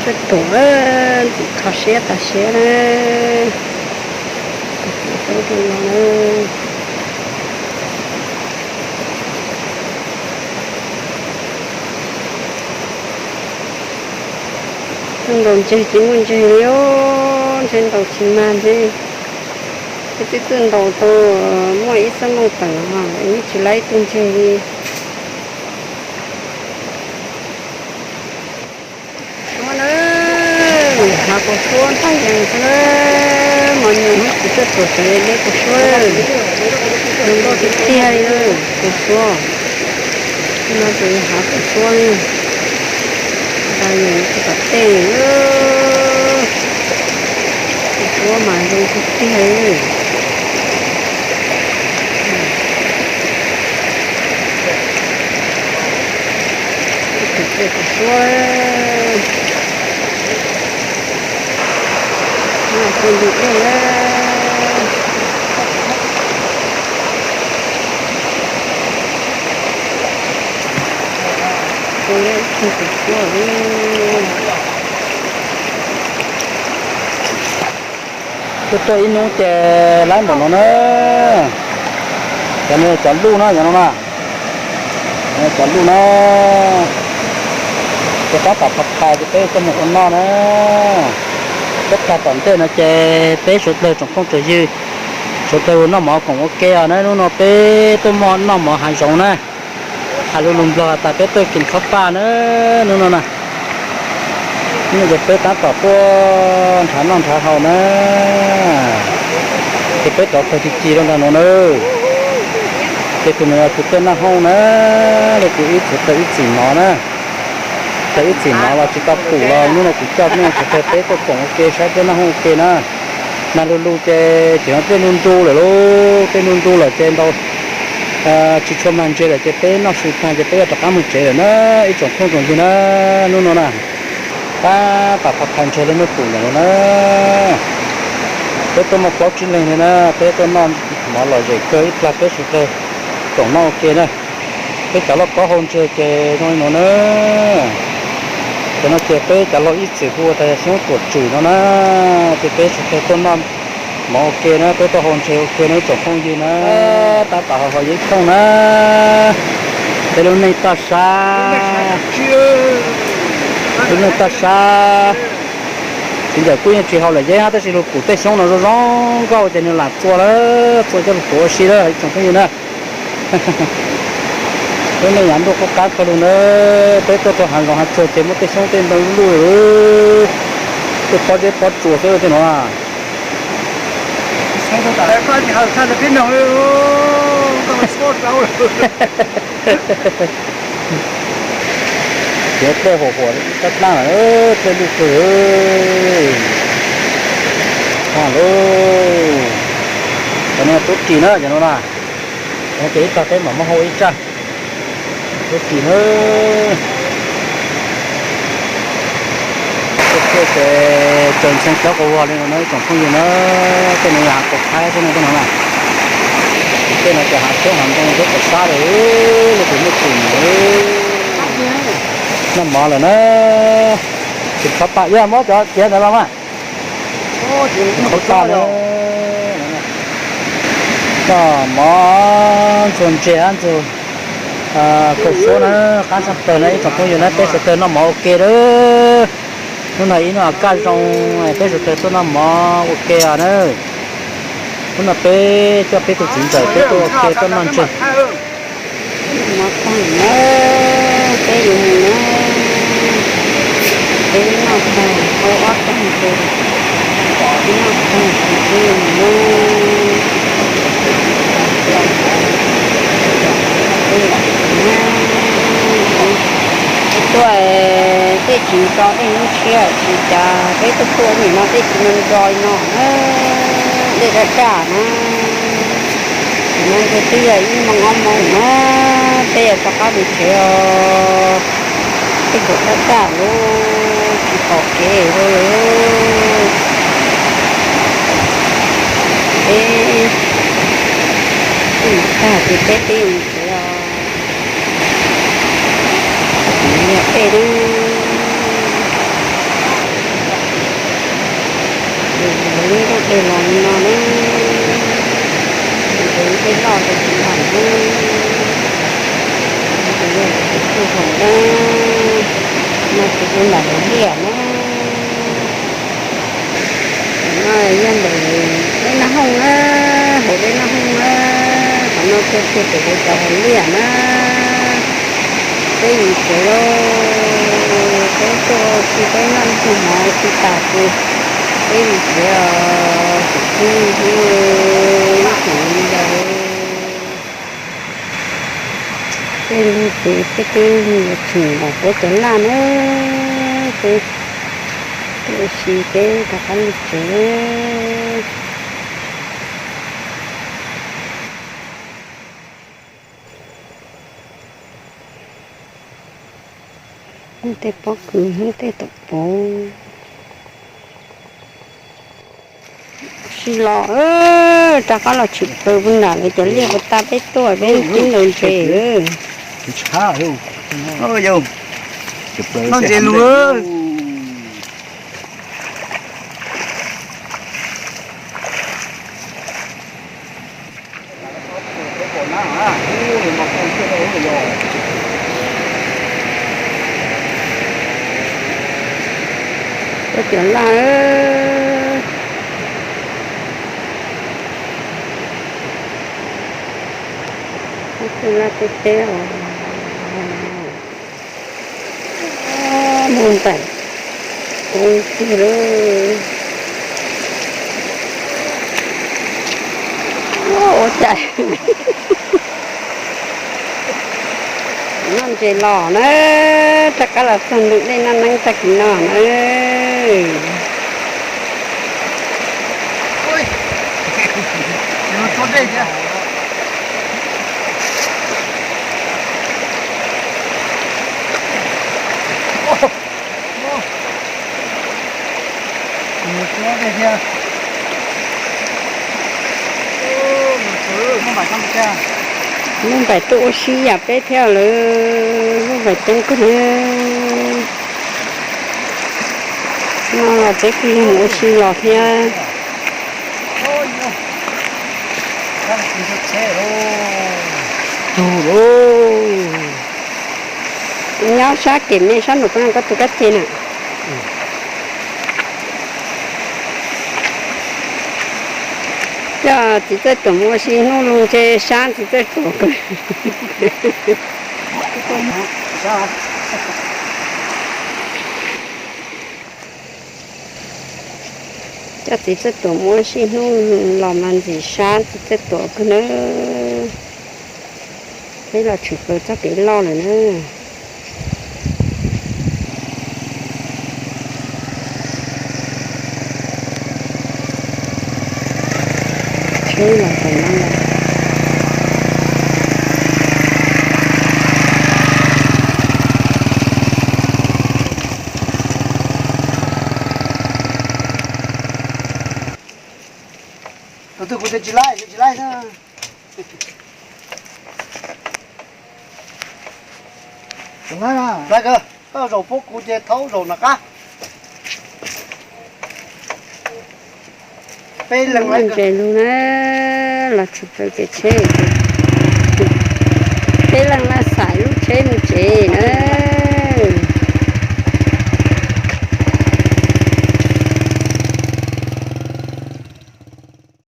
Tshuaj tuam, ntxim kho siab tas siab na. Tus txiv tub rau no na. Tuaj ntaus ntseg tsis muaj ntseg li os, ntshe ntaus tsis mag ntshe. Twb txwj txwj ntaus tau muaj ib xuab moos tawm os, yeej tsis laib ib tug ntseg li. Suab na, hav kaus suab ntag yees xwb na. Mos nyoos hnub tsis tuaj tuam tsev deb kaus suab, zoo nkauj tiag tiag li kaus suab. No ces hav kaus suab li, ntag yees tsis tom tej. Kaus suab mas zoo tiag tiag li. Kaus suab, no tus ntug dej na. Tus ntug kaus suab. Tuaj tuaj ib hnub ces laib npaum no na. Cov no cov luj na, cov no na. Cov luj na. Ces tab tom phaj phais ces peb coj mus ua noj na. Peb phaj tom ntej no ces peb suav dlawg tsoom phooj tsoom ywg, suav dlawg ua noj mov koom ua ke os na. Hnub no peb tuaj muaj noj mov hav zoov na. Hais lus lus Nplog tas peb tuaj kis khob paj na. Hnub no na, hnub no ces peb tab tom tuaj nrhav noj nrhav haus na. Ces peb rov tawg ci ci rau nram no na. Ces tus no yog tus tej noj hoob na, ces kuv ib txwm tawg ib txwm nov na. Tawg ib txwm nov los tsis tau pum los hnub no kuv coj nej sawv daws peb tuaj koom ua ke saib peb noj hoob ua ke na. Nag lug lug ces tseem yog tej ntu ntu lawm lauj, tej ntu ntu lawm ces ntau tsis tshua mag ntseg lawm ces peb noj su tag ces peb yuav rov qab mus tsev lawm na ib tsoom phooj tsoom ywg na. Hnub no na, tab tom phaj phais ntseg li nej pum ntawm no na. Peb tuaj muaj plaub tsib leeg li na, peb tuaj noj mov lom zem kawg ib plag peb sawv daws koom noj ua ke na. Peb cov lauj kaub hau ntseg ces zoo li no na. Cov no ces peb cov laug ib txwm hu ua tas yog Xyoob Tuam Tswm no na. Ces peb sawv daws tuaj noj mov ua ke na, peb tuaj hau ntseg ua ke na ib tsoom phooj ywg na. Tab tom haus haus yeeb thooj na. Peb lub neej toj sab, lub neej toj sab. Txiv ntxawm kuj yeej tsis haus lawm yeeb hab, tab sis luag pum tej xyoob no zoo zoo nkauj ces nws lam txua lawm, txua coj lug tuav ua si lawm ib tsoom phooj ywg na. Lub neej yav ntuj qub qab kawg lug na, peb tuaj rau hav zoov hav tsuag ces muaj tej xyoob tej ntoo luj, tej pob zeb pob tsuas xwb tej no. Tiav dlej huam huam tab dlaab, dlej luj kawg. Cov no tub ris na, cov no na. Ces ib tag peb mam muab hau ib tsaj. Tub ris na. Tej ces tsaws ntxhee cov quas vog li no na ib tsoom phooj ywg na. Tej no yog hav kaus thaib xwb no tej no na. Tej no ces hav xyoob hav ntoo zeb kaus sab lawm, luag pum muaj pum ntawd. Noj mov lawm na. Tsis khob paj, yog muab cov tiav ntawd los mas. Khob paj na. Noj mov ntxuag ntses ntxuag kaus suab na, qab tshaj plaws na ib tsoom phooj ywg na, peb sawv daws noj mov ua ke lawm. Hnub no ib hnub kaj zoo, peb sawv daws tuaj noj mov ua ke os na. Hnub no peb coj peb tus txiv ntxawm peb tuaj ua ke tuaj noj ntses. Mov tag na, peb yuav mus na, peb noj tag, hau ob tag ces noj tag ces peb yuav mus na. Peb tuaj tej tsis nco tej hnub tshiab tsis cas, peb tuaj tuaj nim no tej tsis nco nco li no na, dej daj daj na. Tam no ntshe twb yog ib moos ob moos na, peb yuav rov qab mus tsev os. Tej daj daj lawm, tsis pom kev lawm. Peb Hais tias peb twb mus tsev os, yog peb lub, ces lub nroog dej los li no na, ces lub dej loj rau tsis nram na, ces yog tus tub hauv na, no ces tus nram lawv liaj na. Qhov no yog ntawm dej Naj Hooj na, hauv dej Naj Hooj na, qhov no tuaj txog pem lawv cov hauv liaj na. Peb mus tsev lauj, peb tuaj ua si peb noj ib tug mov ua si tas ces peb mus tsev os tsoom phooj ywg, ib tsoom li ntawd. Tej lug ces peb twb yuav tseem los puab cov laj na, peb tuaj ua si peb rov qab lug tsev. Hnub tej pob kws, hnub tej tuam puv. Ua si los, rov qab los tshwm plaws puag nram lawv cov liaj puas tag peb tuaj peb tib ntaus ntses. Noj ntses lug. Puab cov laj, puab tej laj tej teb os. Muaj npaim ua tiag lauj. Ua cas noj ntses los na, rov qab los txog ntug dej noj neeb tag kis no na. Muaj npaim tuaj ua si yam peb thiab lawm, muaj npaim coob kawg na. No los peb kuj yog mus ua si los thiab. Tug lauj. Nyob sab kem me sab nraum koj no koj tus kab ce na. Coj txiv Txawj Tuam mus ua si hnub lug ntshe sab txiv Txawj Tuam kawg. Coj txiv Txawj Tuam mus ua si hnub los mas ntxim sab txiv Txawj Tuam kawg nawb. Peb los tshwm plaws txoj kev loj lawm na. Tsheb los tam no los. Tus twg kuv tias tsis laij, tsis laij na. Tsis laij na. Koj zaum pub kuv ces thaub zaum nram qab. Peb leeg ntses lug na, los tshwm plaws pem tsheb, peb leeg laj xaim lub tsheb mus tsev.